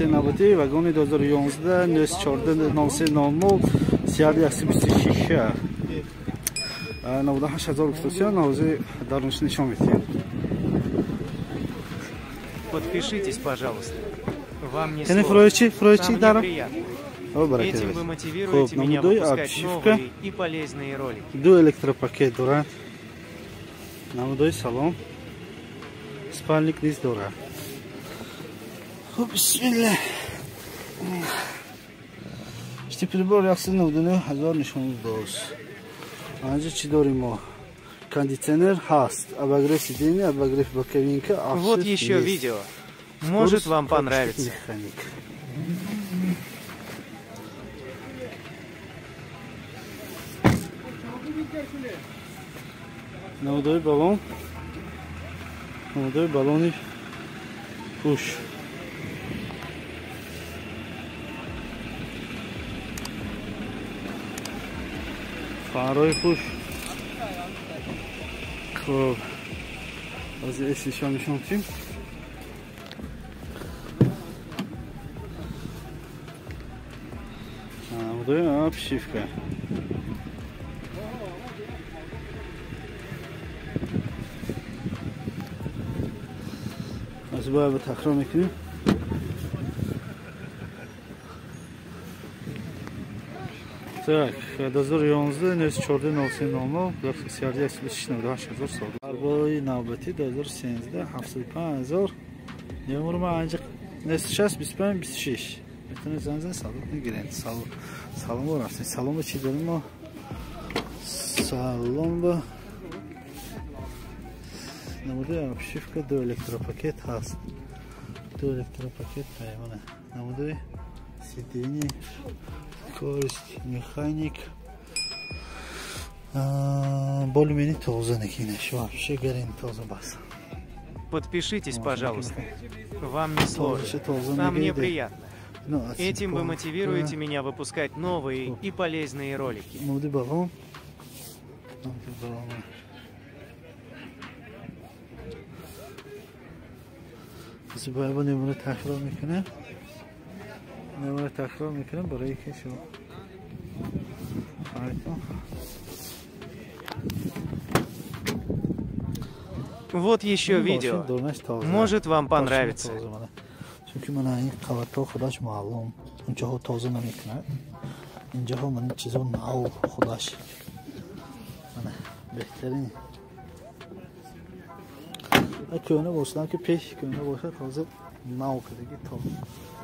Навбати вагони 2011 04 03 00 3126 98 ҳазор гуфтасиён. Ҳозир дарунаш нишон медиҳем. Подпишитесь, пожалуйста. Вам не сложно. А мне приятно. Этим вы мотивируете меня выпускать новые и полезные ролики. Ду электропакет дорад. Намудои салон. Спальник низ дорад. Хуб, бисмилла. Шти прибор 199 ҳазор нишон дошт. Анҷа чӣ дорем мо? Кондиционер ҳаст, обогрев сиденья, обогрев боковинка. Вот еще видео. Может, вам понравится. Механик. Намудои баллон. Намудои баллони пӯш. Фарои пӯш. Хуб, аз эсишо нишон тим. Намудои обшивка. Аз бояд такрор мекунем. Так, 2011 04 03 00 31 98 ҳазор савдо. Арбои навбатӣ 2013 75 ҳазор. Немурма анҷа 96 25 26. Метавонед занг занед, савдо кунед, гиред. Салом бо рафтем. Салом ба чӣ дорем мо? Салом ба намудаи обшивка, ду электропакет ҳаст. Ду электропакет паймона. Намудаи сиденье, скорость, механик. Более-менее тоза накинешь. Вообще горин тоза бас. Подпишитесь, пожалуйста. Вам не сложно. А мне приятно. Этим вы мотивируете меня выпускать новые и полезные ролики. Баллон. نمره تکرار میکنم برای که شما Вот еще видео. Может, вам понравится. Чунки мана ин қабатҳо худаш маълум, унҷоҳо тоза намекунад. Инҷоҳо мана чизо нав худаш. Мана беҳтарин. Кӯҳна бошадам ки пеш кӯҳна бошад, тоза нав кадаги тоза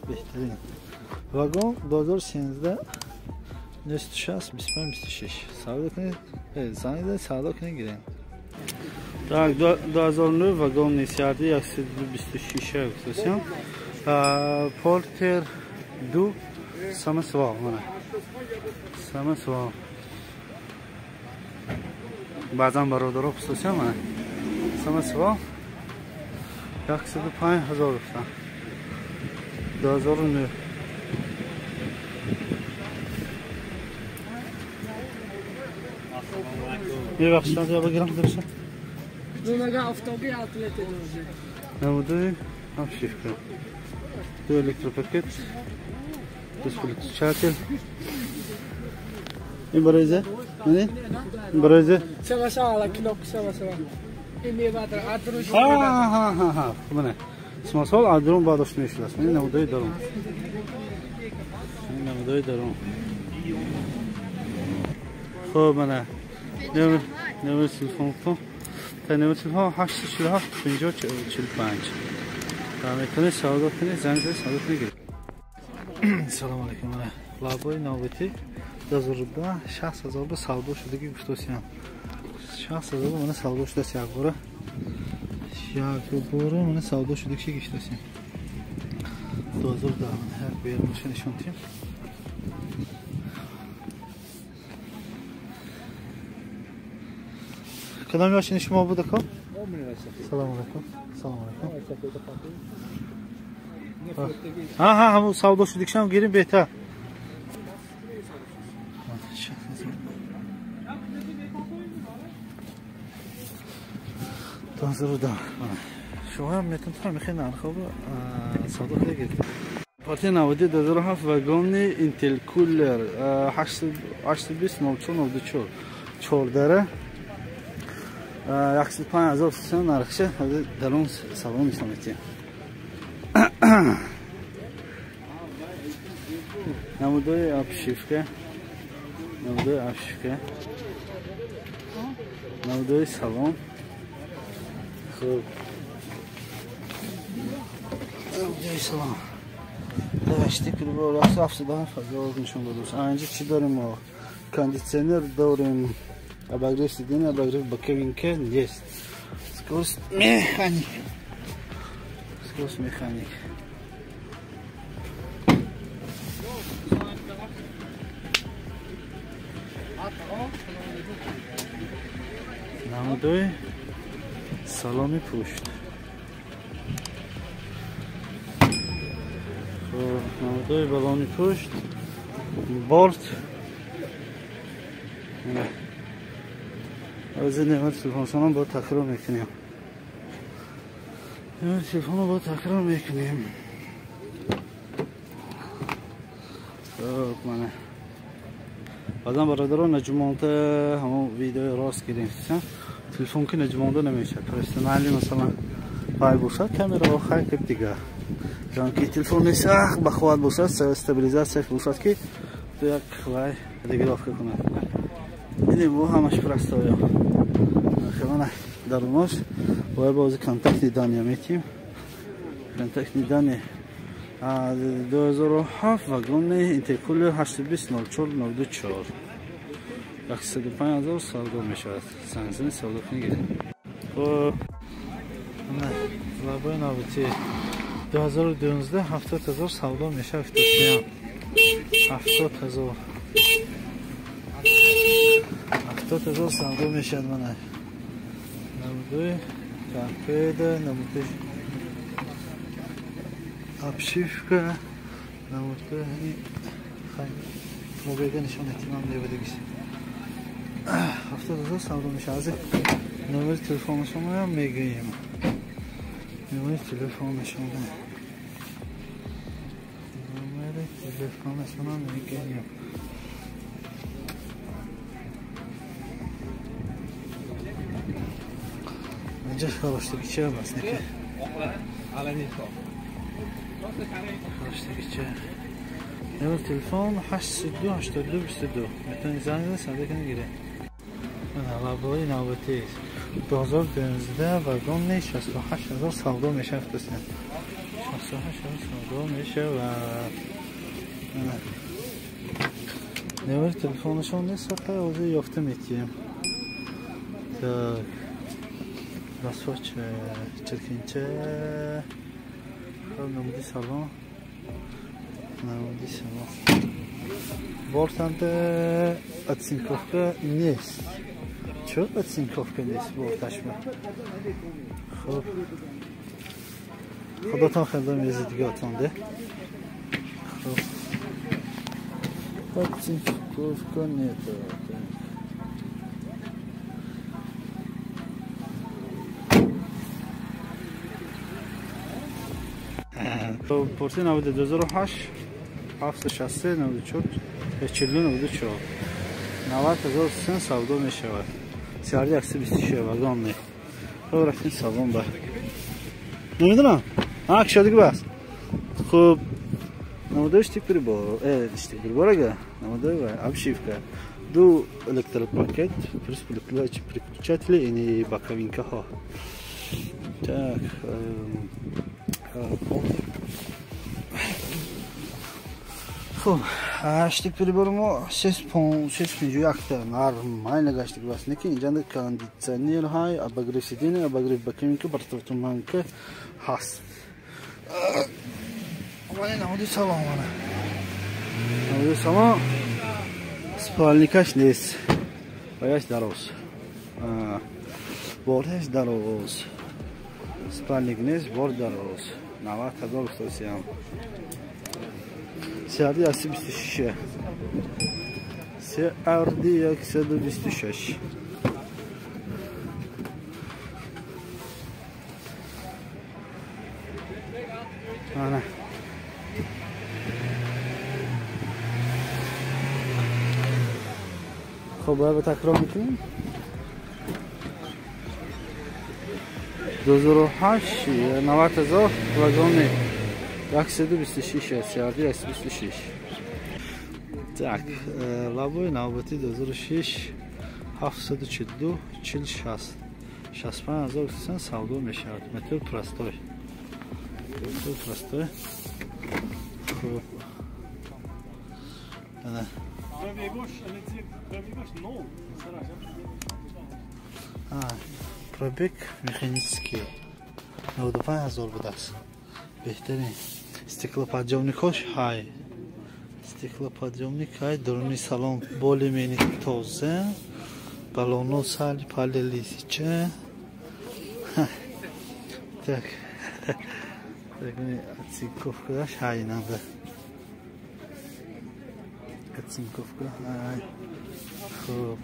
беҳтарин. Вагон 2013 96 25 26. Савдо кунед, занг занед, савдо кунед, гиред. Так, 2009 вагон 126 гуфтасиям. Портер 2 самосвал, мана. Самосвал. Баъзан бародаро пурсасиям, мана. Самосвал 105 ҳазор гуфтам. 2009. Мебахшид, я бигирам дурса. Намудои обшивка. Ду электропакет, ду включатель. Ин барои зе? Ин барои зе? Ха. Мана. Смасол адрон бардошта мешудааст. Ин намудои дарун. Ин намудои дарун. Хуб, мана. Номер телефон кун. Номер телефон 847 50 45. Метавонед савдо кунед, занг занед, савдо кунед, гиред. Салом алейкум. Лабои навбатӣ 2010 60 ҳазор ба савдо шудагӣ гуфтосиям. 60 ҳазор мана савдо шудааст якбора. Якбора мана савдо шудагӣ гуфтосиям. 2010 як берунша нишон дидем. Кадом ёшини шумо буд ака? Салом алейкум. Салом алейкум. Ҳа, ҳамун савдо шудагишам гирим беҳтар. 2010. Шумо ҳам метавонед ҳамин хел нархҳоро савдо карда гиред. Партия 92 2007 вагони Интеркулер 820 04 94 14 105 000 сом нархша дарун салон нишон медиҳем. Намудои обшивка, намудои обшивка, намудои салон. Хуб, намудои салон. Гашти прибор 77 000 нишон додааст. Инҷа чӣ дорем мо? Кондитсионер дорем, обогрев сиденья, обогрев боковинка есть. Скорость механик. Скорость механик. Намудои салони пушт. Хуб, намудои балони пушт, борт. Аз номер телефоншонам бо такрор мекунем. Номер телефонро бо такрор мекунем. Хуб, мана. Баъдан бародарон наҷумонда ҳамон видеои рост гирифтам. Телефон ки наҷумонда намешавад. Профессионали масалан вай бошад, камераро хай киб дигар. Чунки телефони сахт бахувват бошад, стабилизатсияш бошад ки ту як вай регулировка кунад. Инем бо ҳамаш простоё. Хелана дарунош бояд бози контактни дания метим. Контактни дания 2007 вагони Интеркулер 820 04 94 105 000 савдо мешавад. Санзини савдо кунед. Хуб, лабои навбати 2012 70 000 савдо мешавад. 70 000 70 000 савдо мешавад. Мана намудои торпеда, намудои обшивка, намудои мобега нишон этимам левадигис. 70 000 савдо мешавад. Номери телефонашонро мегӯем. Номери телефонашонро, номери телефонашонро мегӯем. Инҷа хароштагича бас неки. Хароштагича. Номер телефон 802 82 22. Метавонед занг занед, савдо кунед, гиред. Лабои навбатӣ 2012 вагони 68 000 савдо мешавад. 68 000 савдо мешавад. Номери телефонашон нест, фақат ҳозир ёфта метиҳем. Так, расвоч чиркинча. Хуб, намуди салон, намуди салон. Бортанда оцинковка нест. Чё оцинковка нест борташма? Хуб, худотон хелда мезидиготонде. Хуб, оцинковка нету. Порти 92 2008 763 94 42 94 90 000 сен савдо мешавад. CRD 126 вагон. Хуб, рафтем салон ба. Намедонам. А, кушодагӣ бас. Хуб, намудои штык прибор, штык прибор ага, намудои вай, обшивка. Ду электропакет, плюс переключатели и боковинкаҳо. Так, хуб, штык прибор мо 651 нормально гаштик бас. Неки инҷа кондитсионер ҳай, обогрев сиденья, обогрев боковинка, противотуманка ҳаст. Мана намуди салон, мана. Намуди салон спальникаш нест. Ваяш дароз. Борташ дароз. Спальник нест, борт дароз. 90 000 стосиям. CRD 126. CRD 126. Ана. Хоб, бояд такрор мекунем. 2008 90,000 вагони 126 CRD 126. Так, лабои навбатӣ 2006 742 46 65,000 савдо мешавад. Мотор простой. Мотор простой. Хуб. Ана. Пробег механический. 95,000 будааст. Беҳтарин. Стеклоподъёмникош ҳай. Стеклоподъёмник ҳай. Дуруни салон более-менее тоза. Баллоно сали пали лисича. Так. Так, оцинковкаш ҳай надо. Оцинковка ҳай. Хуб.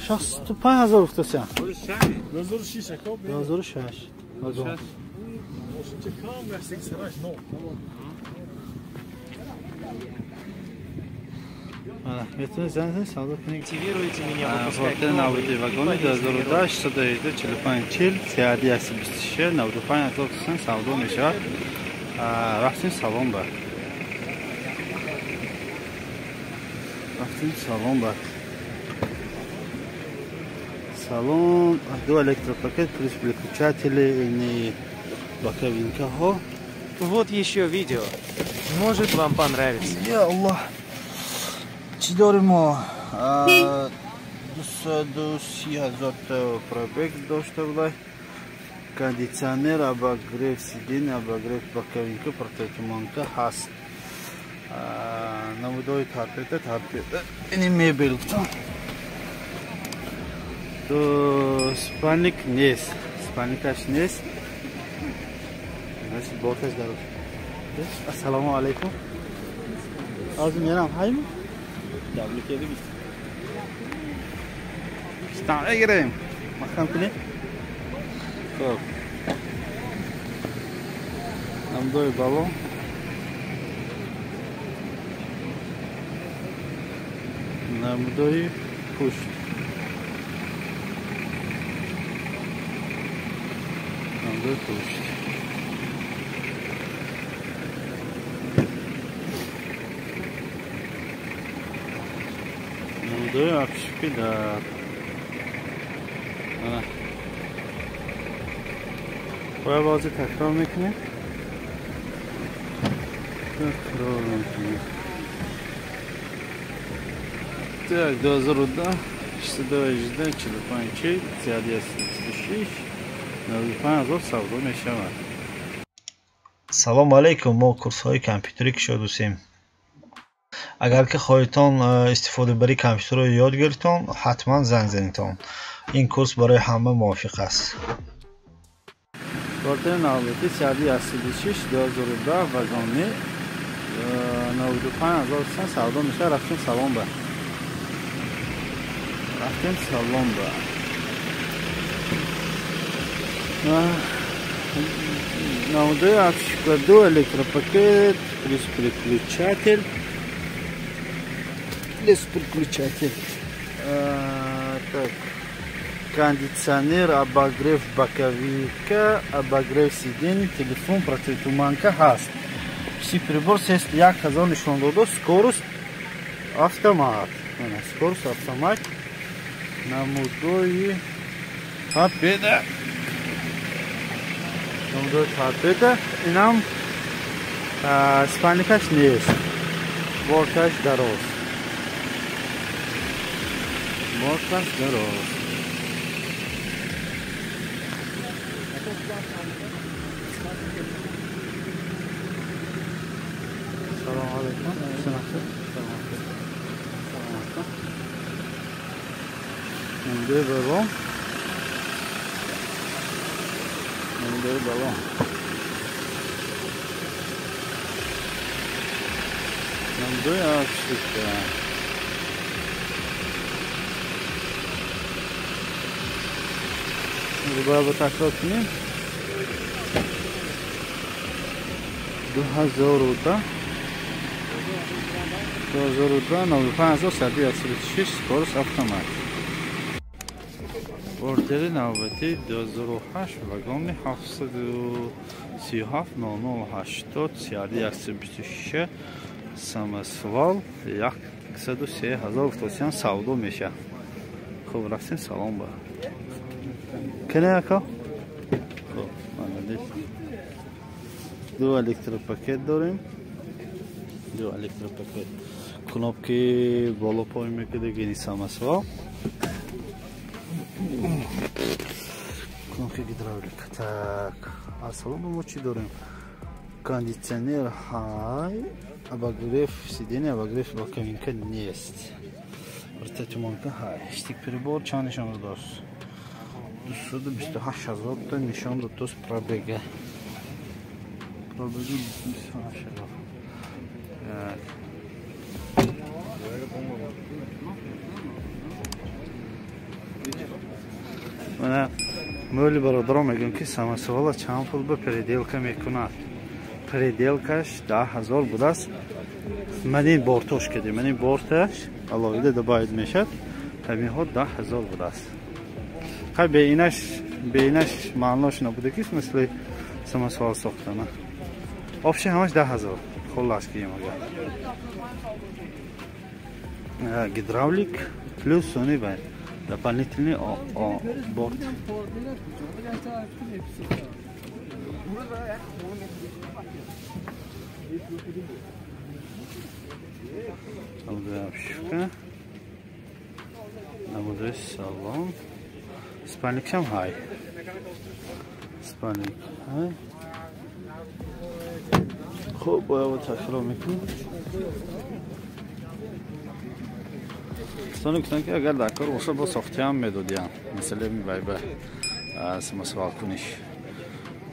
Шасту 5,000 гуфтасям. 2006. 2006. Вагон. Метавонед занг занед, савдо кунед. Мотивируете меня выпускать новые вагони 2010 618 45 40 CRD 126 95,000 савдо мешавад. Рафтем салон ба. Рафтем салон ба. Салон, ду электропакет плюс переключатели и боковинкаҳо. Вот еще видео. Может, вам понравится. Я Аллах. Чӣ дорем мо? 230,000 пробег дошта буда. Кондиционер, обогрев сиденья, обогрев боковинка, противотуманка ҳаст. Намудои торпеда, торпеда. Ини мебел. То спальник нест. Спальникаш нест. Борташ дароз. Ассалому алайкум. Аз мерам ҳайм. Гирем. Маҳкам кунем. Хуб. Намудои баллон. Намудои пушт. Намудои пушт. Намудои обшивки дар. Бояд бозӣ такрор мекунем. Такрор мекунем. Так, 2010 618 45 40 126 95,000 савдо мешавад. Салом алейкум, мо курсҳои компютерӣ кушодусем. Агар ки хоҳедтон истифодабарии компютерро ёд гирифтон, ҳатман занг занедтон. Ин курс барои ҳама мувофиқ аст. Квартираи навбатӣ CRD 126 2010 вагони 95,000 савдо мешавад. Рафтем салон ба. Рафтем салон ба. Намудои обшивка ду электропакет плюс переключатель. Плюс переключатель. Так. Кондиционер, обогрев боковика, обогрев сидений, телефон, противотуманка ҳаст. Все прибор сест 1000 нишон додо, скорость автомат. Скорость автомат. Намудои торпеда. Намудои торпеда. Инам спальникаш нест. Борташ дароз. Борташ дароз. Салом алейкум. Салом алейкум. Намудои баллон. Намудои баллон. Намудои обшивка. Бояд такрор кунем. 2010 2002 95 136 скорость автомат. Портери навбати 2008 вагони 737 0080 CRD 126 самосвал 103 000 савдо меша. Хуб, рафтем салом ба. Кане ака? Хуб, молодец. Ду электропакет дорем. Ду электропакет. Кнопки боло поин мекида гини самосвал. Кнопки гидравлика. Так, ассалом мо чӣ дорем? Кондиционер ҳай, обогрев сиденья, обогрев боковинка нест. Противотуманка ҳай. Штик прибор чанд нишон дод? 228 000 та нишон дод тост пробега. Пробега 228 000. Так. Мана мӯли бародарон мегӯям ки самосвала чанд пул ба переделка мекунад. Переделкаш 10 000 будааст. Ман ин бортош кардем. Ман ин борташ алоҳида добавить мешавад. Ҳаминҳо 10 000 будааст. Хай беинаш маънош набуда ки мисли самосвал сохтана. Общий ҳамаш 10 000. Хуллас кием агар. Гидравлик плюс они бай дополнительный борт. Обшивка. Намудои салон. Спальникшам ҳай. Спальник ҳай. Хуб, бояд такрор мекунем. Дӯстоне гуфтанд ки агар дар кор бошад бо сохтиам медодиям. Масъалаи байба самосвал куниш.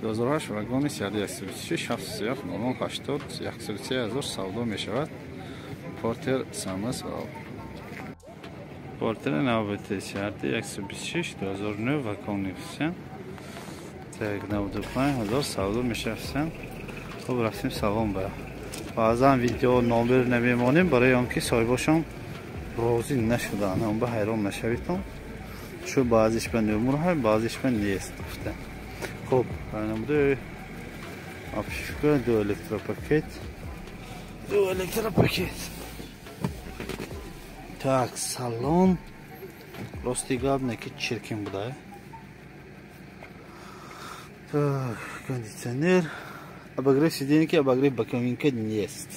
2008 вагони 136 737 0080 103 000 савдо мешавад. Портер самосвал. Портер навбати 126 2009 вагони 7. Так, 95 000 савдо мешавад. Хуб, рафтем салом ба. Баъзан видео номер намемонем барои он ки соҳибошон розӣ нашуданд. Он ба ҳайрон нашавитон. Чун баъзиш ба номер ҳай, баъзиш ба нест гуфта. Хуб, намудаи обшивка, ду электропакет. Ду электропакет. Так, салон. Рости гап не ки чиркин буда. Так, кондиционер. Обогрев сиденья, обогрев боковинка нест.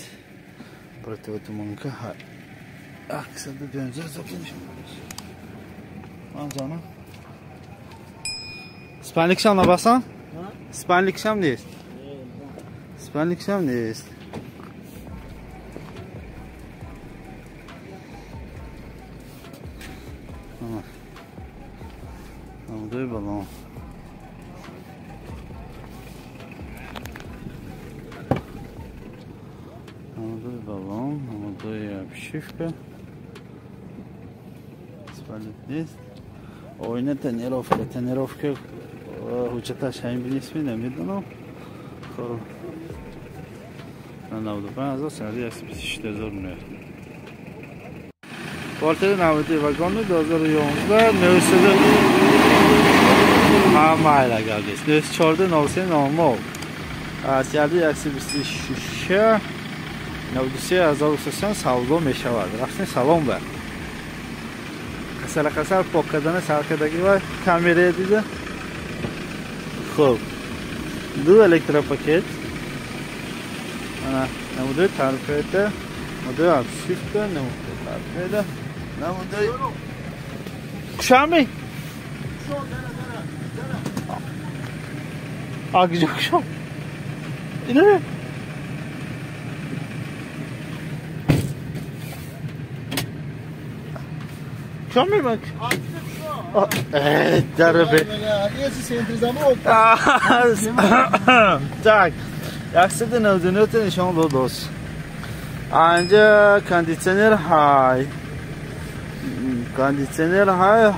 Противотуманка ҳай. Аксада дөнзер запнеш. Ман Спальникшам набасан? Спальникшам нест. Спальникшам нест. Намудои балон. Намудои балон, намудои обшивка. Спальник нест. Оина тонировка. Тонировка ҳуҷҷаташ ҳамин бинисми намедонам. Хуб. 95 126 000. Портери навбати вагони 2011 900 ҳамайла гап нест. 914 03 00 126 93 0 савдо мешавад. Рафтем салом ба. Қасал пок кардани саркардагӣ ва камерая дида. Хуб, ду электропакет. Ана намудои торпеда, намудои обшивка, намудои торпеда, намудои кушами? А куҷо кушам? Ина? Кушам мебак? Дарбе. Так, 199 нишон дод дос. Анҷа кондиционер ҳай. Кондиционер ҳай.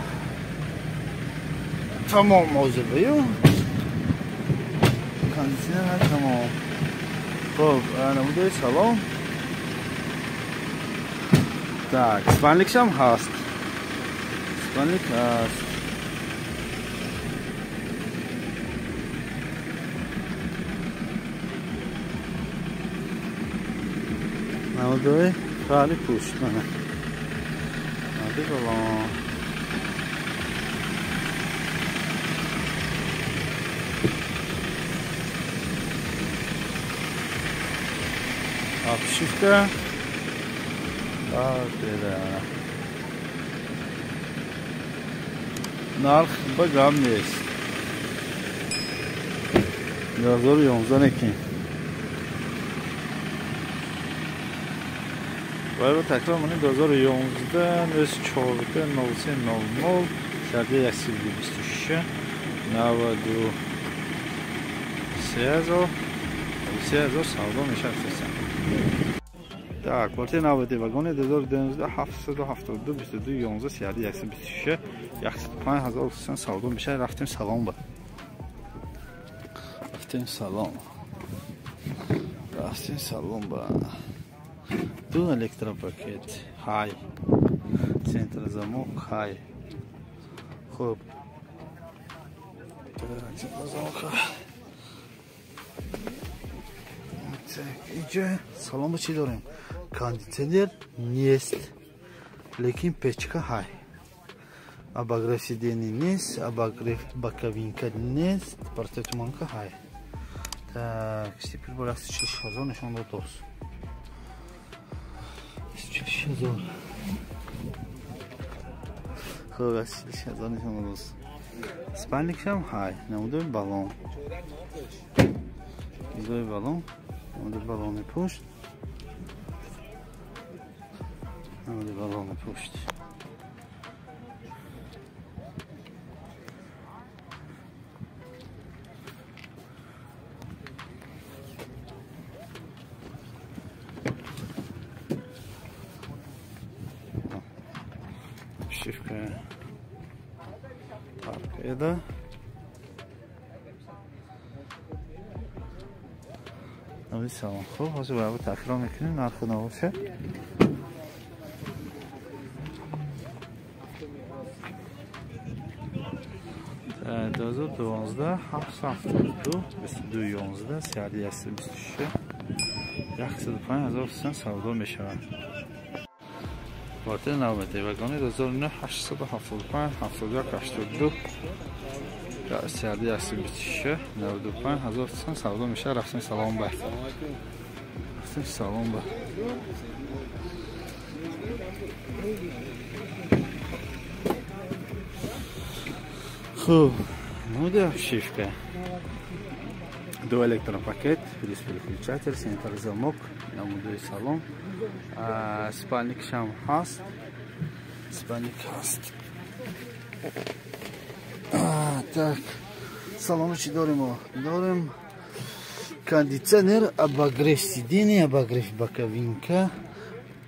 Тамом ҳозир баю. Кондиционер тамом. Хуб, намудаи салон. Так, спальникшам ҳаст. Спальник ҳаст. Намудаи фаъли пушт мана. Намудаи балон. Обшивка. Нарх ба гап нест. 2011 некин. Бояд такрор монем 2011 14 03 00 126 93 3000 савдо мешавад. Так, квартира 90 вагони 2012 772 22 11 126 105 савдо мешавад. Рафтем салон ба. Рафтем салон. Рафтем салон ба. Ду электропакет. Хай. Центр замок хай. Хуб. Центр замок хай. Инҷа салон чӣ дорем? Кондиционер нест, лекин печка ҳай. Обогрев сидений нест, обогрев боковинка нест, противотуманка ҳай. Так, теперь бо 140 000 нишон дод дос. 140 000. Хуб, 140 000 нишон дод дос. Спальникшам ҳай, намудаи балон. Намудаи балон. Намудаи балони пушт. Намудаи балони пушт. Обшивка торпеда. Салом. Хуб, ҳозир бояд такрор мекунем нархи навоша. Та 2012 772 22 11 126 105 000 савдо мешавад. Квартира 90 вагони 2009 875 71 82 126 95 000 савдо мешавад. Рафтем салон ба. Рафтем салон ба. Хуб, намудаи обшивка. Ду электропакет, плюс переключатель, центр замок, намудаи салон. Спальникшам ҳаст. Спальник ҳаст. Так, салону чӣ дорем? Дорем кондиционер, обогрев сидений, обогрев боковинка,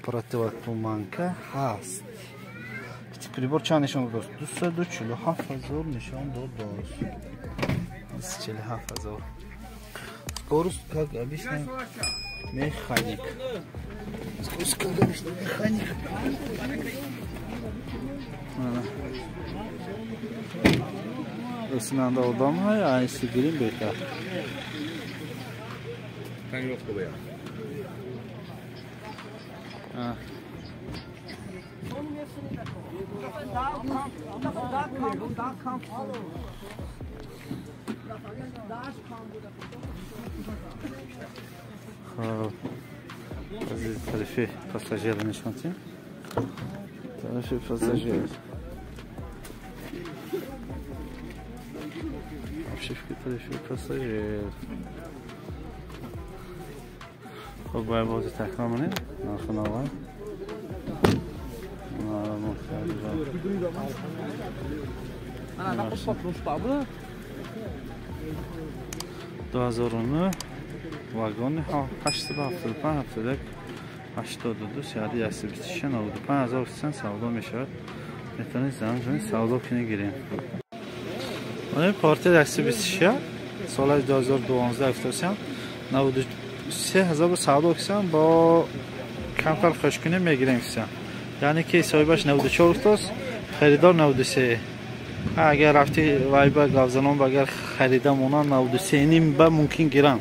противотуманка ҳаст. Прибор чанд нишон дод? 247 000 нишон дод. 247 000. Скорость, как обычно, механик. Скорость, как обычно, механик. Синанда одам ҳай, айси гирим беҳтар. Хуб, аз тарафи пассажира нишон дем. Тарафи пассажир. Обшивка тарафи пассажир. Хуб, бояд бози такрор монем. Нархи навай. Нархи 2009 вагони 875 71 82 126 95 000 савдо мешавад. Метавонед занг занед, савдо кунед, гирем. Портер 126 соли 2012 гуфтасям 93 000 савдо кисам бо камтар хушкунӣ мегирем кисам. Яъне ки соҳибаш 94 гуфтааст, харидор 93. Агар рафти вайба гавзанон агар харида монанд 93,5 ба мумкин гирам.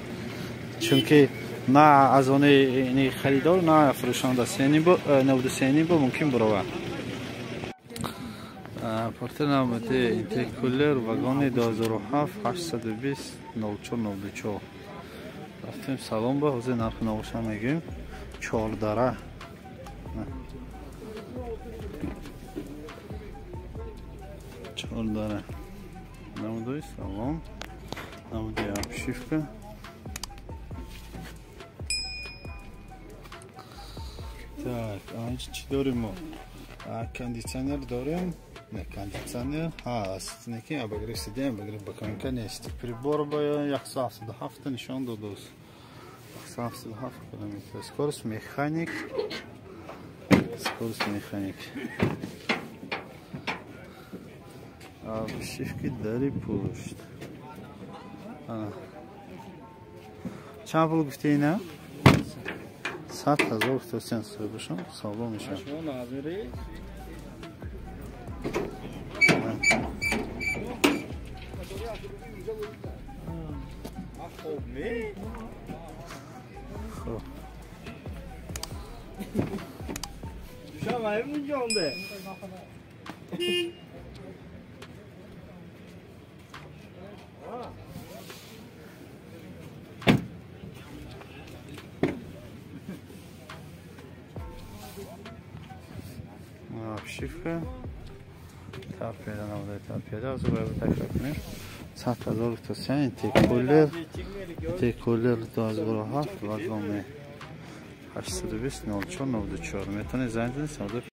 Чунки на аз они харидор на фурӯшанда 93,5 ба мумкин буровад. Портер навбати интеркулер вагони 2007 820 04 94. Рафтем салон ба ҳозир нархи навоша мегӯем. Чордара. Чордара. Намудои салон. Намуди обшивка. Так, анҷа чӣ дорем мо? Кондитсионер дорем. Не, кондитсионер ҳаст, лекин обогрев сиденья, обогрев боковинка нест. Прибор ба 177 нишон додааст. 177 километр. Скорость механик. Скорость механик. Обшивки дари пушт. Чанд пул гуфти ина? 100 000 гуфтасен соҳибашон савдо мешавад. Хуб. Обшивка. Торпеда намудаи торпеда. Ҳозир бояд такрор кунем. 100 000 гуфтасен интеркулер. Интеркулер 2007 вагони 820 04 94. Метавонед занг занед савдо.